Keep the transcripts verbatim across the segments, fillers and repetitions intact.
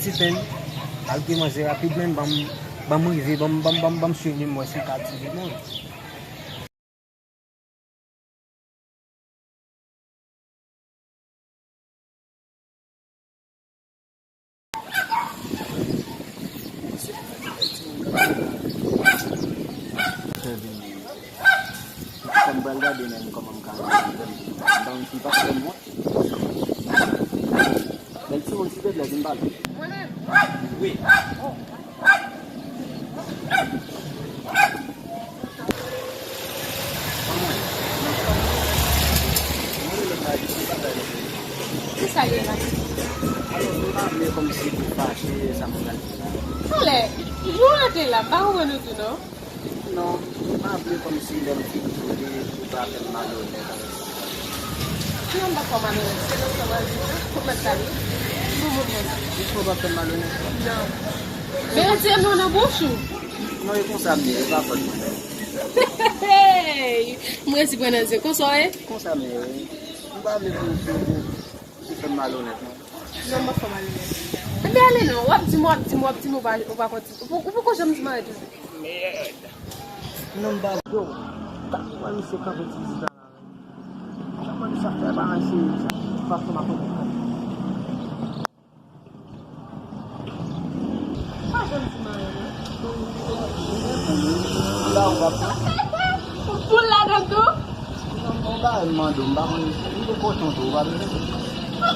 Ti pen, al gen manje rapid, men ban m, ban m rive, ban m, ban m, ban m, ban m swiv li, m wè si l ka di li bon. Fè vini. Sa m pral gade menm kòman m ka rive. Donk, li pa fè m wont. Bèl timoun, silvouplè, vin pale. Mwen menm? Wi. Kisa l ye la? Alò, m pa vle kòmsi pou fache, sa m pral fè la. Talè, jou an te la, m pa konprann ou tou non. Non, m pa vle kòmsi lè m fin jwe, ou va fè m malonèt avèk sa. Non, m pa fè w malonèt, se nan sa m al di w la, ou mèt pale. Bon, bon, bon. Ou kwè w pa fè m malonèt? Non. Men yon ti non nan bouch ou. Non, e konsa m ye, e pa fòt mwen. Hey! M resi pran nan zye, konsa w ye? Konsa m ye, wi. M pa vle pou, pou, pou, pou fè m malonèt, non. Non, m pa fè w malonèt. Ebyen, ale non, w ap di m, w ap di m, w ap di m, ou pa, ou pa konti-, ou, ou poko janm di m anyen toujou. Mèd. Non, m pa vle w. Gad kòman misye kanpe ti dida la, menm. Gad kòman misye ap fè bagay serye sa. Paske m ap konprann. Pa janm di m anyen, non. Poul la, w ap. Poul ladan tou? Non, non, ba, m mande w, m pa konn, m gen kochon tou, w pa bezwen.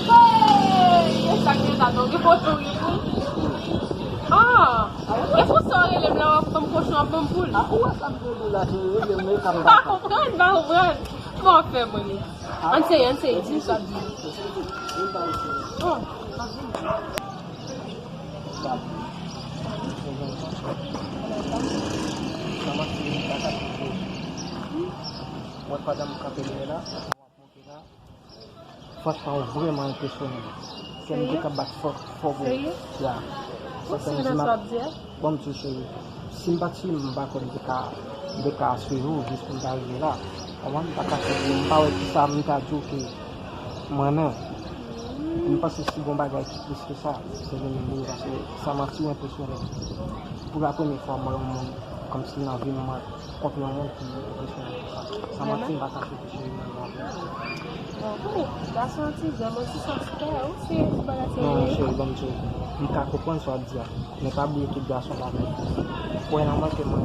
Hey! E sa k gen ladan, w gen kochon, w gen poul? Ah! E pou sa w rele m la, w ap ban m kochon, w ap ban m poul? Ah, ou wè sa m te di w la, se rele m, e sa m pa konprann, m pa konprann. Kòman w fè mwen? Ann seye, ann seye, di m sa. Oh. Wè pandan m kanpe lwen la, w ap monte la. Franchman, ou vrèman enpresyonan m. Kè m te ka bat fò, fò pou. Serye? Ya. Ou si nan sa w ap di a? Bon, m di w, cheri, si m pa t swiv li, m pa kwè m te ka, m te ka swiv ou jis pou m ta rive la. Konprann? M pa ka swiv ou, m pa wè kisa m ta di w ke m renmen w. M panse si gon bagay ki plis ke sa, se vin li, paske sa manti, ou enpresyonan m. Pou la premye fwa, m wè yon moun kòmsi nan vi m, mwen kontre yon moun ki enpresyonan m konsa. Sa manti, m pa ka swiv ou, cheri, m renmen w anpil. Bon, gason an ti jan, bon, ti saspè, ou se bagay serye. Non, cheri, ban m di w, m ka konprann sa w ap di a. Men pa bliye tout gason pa menm. Kwè nan mwen ke mwen.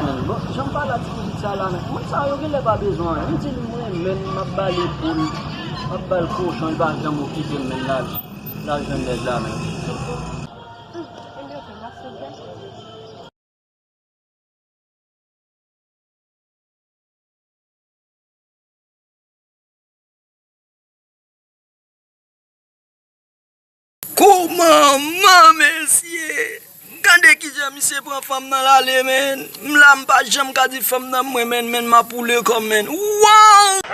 Men bon, jan m pale a ti pitit sa la, men moun sa yo genlè pa bezwen anyen. M di l m renmen l, m ap ba l epoul, m ap ba l kochon, li pa janm okipe m, men l al, l al jwenn nèg la, men. Hum, ebyen, ok, m ap swiv. Kòman, mesye? Gade kijan misye pran fanm nan l ale, men. M la, m pa janm ka di fanm nan m renmen l, men, m ap woule kò m, men. Waw!